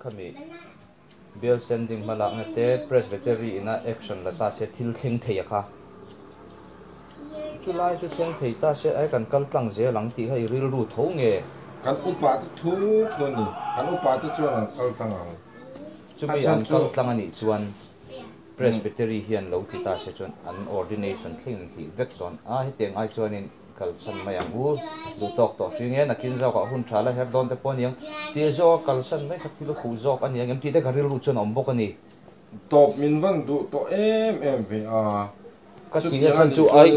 Khami bial sending hmalakna te Presbytery ina action la ta se thil thleng thei a kha. Chulai chu thleng thei ta se ai kan kal tlang zel ang tih kha i rilru tho nge? Kan upa te thu thu a ni. Kan upa te chuan an kal tlang ang. Chumi an kal tlang a nih chuan Presbytery hian lo ti ta se chuan an ordination thleng in hlih vek dawn a, hetiang ai chuanin kalsan mai ang u, duh tawk tawh hri nge nakin zawkah hun tha la her dawn te pawh a niang tih zawka kalsan mai kha thil khuh zawk a ni ang em tih te ka rilru chuan a awm bawk a ni. Tawp min van duh tawh em em ve a. Ka tih a chhan chu ai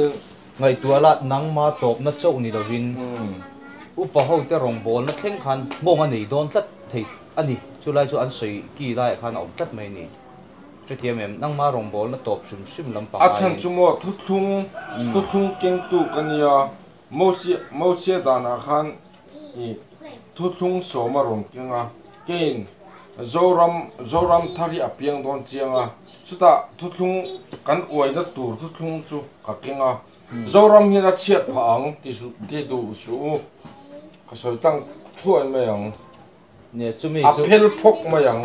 ngaihtuah la nangma tawpna chauh ni lovin upa hote rawngbawlna thleng khan nghawng a nei dawn tlat thei a ni. Chulai chu an sawi ki laiah khan a awm tlat mai a ni. Hrethiam em? Nangma rawngbawlna tawp hrim hrim lampang A chhan chu maw thuthlung thuthlung kengtu ka nia Mosia Mosia danah khan i thuthlung sawm a rawn keng a, keiin Zoram Zoram thar hi a piang dawn chiang a, chutah thuthlung kan uaina tur thuthlung chu ka keng a, Zoram hian a chhiat phah ang ti suh ti duh suh u, ka sawi tlang thuai mai ang, Nia chumi a chu phel phawk mai ang.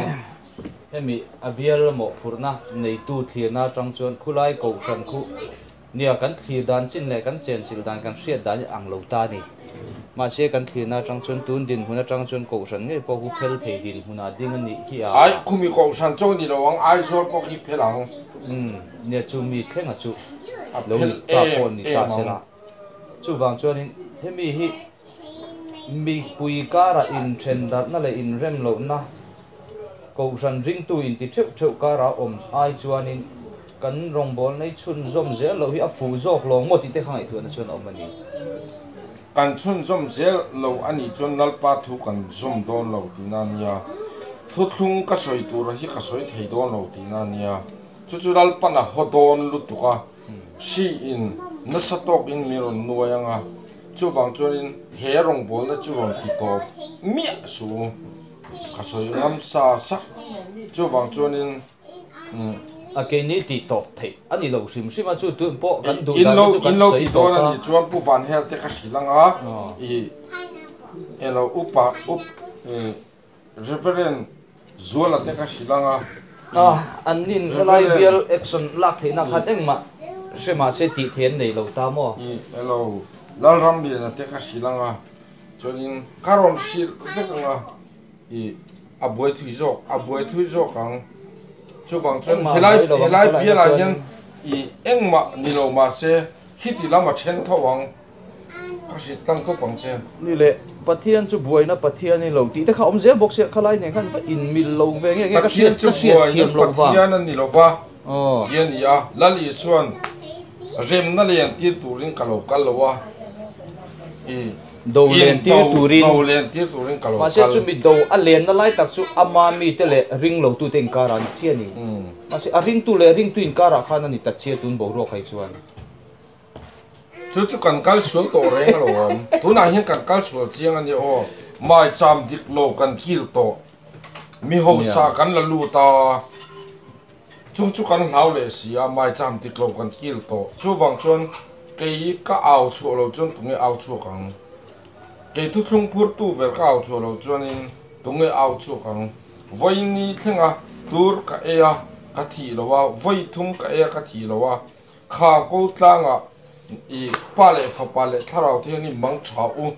Hemi a bial mawhphurhna neitu thlirna atang chuan khulai kohhran khu Nia, kan thlir dan chin leh kan chenchilh dan kan hriat dan hi ang lo ta a ni. Mahse, kan thlirna atang chuan tun dinhmun atang chuan Kohhran ngei pawh hu phel thei dinhmunah ding a nih hi a. Ai, khumi Kohhran chu ni lo ang, Aizawl pawh khi phel ang. Umm, nia chu mi thlenga chu A lo phel ni ta em pawh ni ta em se ang. la. Chuvang chuanin hemi hi mipui karah inthen darhna leh inrem lohna Kohhran ringtu inti theuh theuh karah awm ai chuanin kan rawngbawlna hi chhunzawm zel loh hi a fuh zawk lo maw tih te kha ngaihtuahna chuan a awm a ni. Kan chhunzawm zel lo a nih chuan Lalpa thu kan zawm dawn lo tihna a nia. Thuthlung ka sawi tura hi ka sawi thei dawn lo tihna a nia. Chu chu Lalpan a haw dawn lutuk a, hri in nasa tawkin min rawn nuai ang a, chuvang chuanin he rawngbawlna chu rawn ti tawp miah suh u. Ka sawi ngam sa sa chuvang chuanin umm. A keini tih tawp theih a ni lo hrim hrim a chu tun pawh kan duh In dan lo te chu kan in lo sawi ti tawp dawn a a. nih chuan Pu Van Hel te ka hrilh ang a i elo upa up i Reverend Zuala te ka hrilh ang a i A an nin helai Reverend bial action lak theihna khan engmah hre mahse tih theih an nei lo ta maw? I elo Lalramliana te ka hrilh ang a. Chuanin ka rawn hrilh vek ang a, i a buai thui zawk, a buai thui zawk ang. Chuvang chuan helai helai bialah hian i engmah ni lo mahse khiti lam a then tho ang, ka hrilh tlang tawp ang che. Ni leh, Pathian chu buaina Pathian i lo tih te kha awm zel bawk sia, khalai nen khan va inmil lo ve nge nge ka hriat Pathian chu ka hriat buaina thiam loh vang. Pathian a ni lo va, Aw. ti a ni a, Lal Isua'n remna len tir turin ka lo kal lo a, i Do len tir turin. Do len tir turin ka lo kal. Mahse chumi do a lenna lai tak chu ama mite leh ring lotute inkarah a ni chiah a ni. Mahse a ringtu leh ringtu inkarah khan a ni ta chiah tun boruak hai chuan. Chu chu kan kal sual tawh reng a lo awm. Tunah hian kan kal sual chiang a nia aw. Maicham dik lo kan kil tawh. Mi hausa kan la lut a. Chung chu kan hlau leh si a, maicham dik lo kan kil tawh. Chuvang chuan kei ka au chhuah lo chuan tunge au chhuak ang? Kei thuthlung phurtu ber ka au chhuah lo chuanin tunge au chhuak ang? Vawiin thlenga tur ka ei a, ka thih lo a, vawi thum ka ei a, ka thih lo a. Kha ko tlangah i pa leh fapa leh thlarau te hian i mang tha u.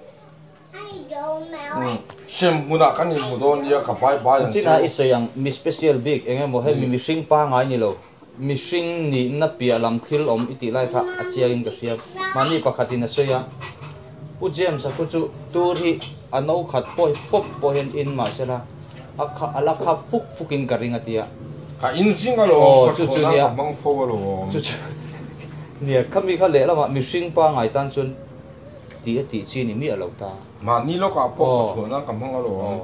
Hrem hmunah kan inhmu dawn nia ka bai bai ang China chu. I sawi ang mi special bik eng emaw hemi mihring pangai ni lo mihring nihna piah lam thil awm i tih lai kha a chiang in ka hria mahni pakhat in a sawi a Pu James a khu chu tur hi a no khat pawh hi pawp pawh hian in mahsela a kha a la kha fuk fuk in ka ring a tia. Ka in zing alawm ka thawn a ka hmang fo alawm. Chu chu nia khami kha lehlamah mihring pangai tan chuan Tih a tih chi ni miah lo ta. Mahni lawkah pawh ka chhuah nan ka hmang alawm.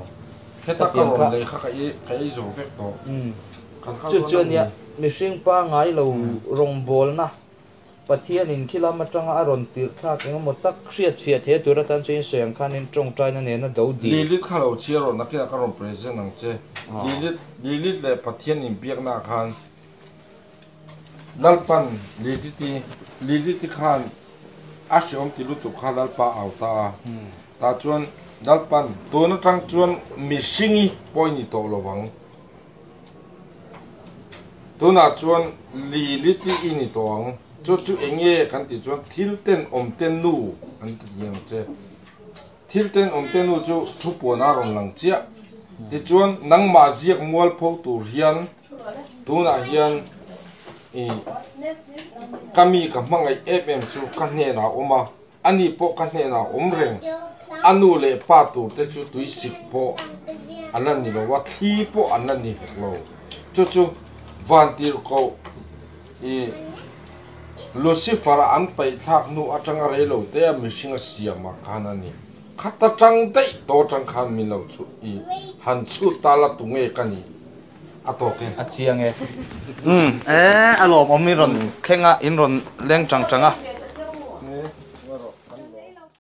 Heta ka rawn lei kha ka ei zo vek tawh. Kan kal Chu dawn chu a ni. ania mihring pangai lo rawngbawlna Pathianin khi lam atanga a rawn tirh thlak engemaw tak hriat fiah thei tur atan chuan sawi ang khanin tawngtaina nena do dil. Lilith kha lo chhiar rawh nakinah ka rawn present ang che. Lilith Lilith leh Pathian inbiaknaah khan Lalpan Lilith-i Lilith-i khan A hreawm ti lutuk kha Lalpa au ta a. Tah chuan. Lalpan, tun atang chuan mihringi pawh i ni tawh lo vang. Tunah chuan Lilith-i i ni tawh ang. Chu chu eng nge kan tih chuan thil tenawm te nu an ti tih ang che. Thil tenawm te nu chu thupuan a rawn lang chiah. Tichuan nangmah ziak mualpho tur hian tunah hian i ka mi ka hmangaih em em chu ka hnenah a awm a. Ani pawh ka hnenah a awm reng. A nu leh pa tur te chu tuisik pawh an la ni lo a, thli pawh an la ni hek lo. Chu chu Vantirhkoh i Lucifer a an paih thlak hnu atanga rei lo te a mihring a siam ah khan a ni. Khata tang daih tawh atang khan min lo chhut i han chhut ta la tunge ka nih a tawk e. A chiang e. Umm e a lawmawm i rawn thleng a, in rawn leng chang chang a.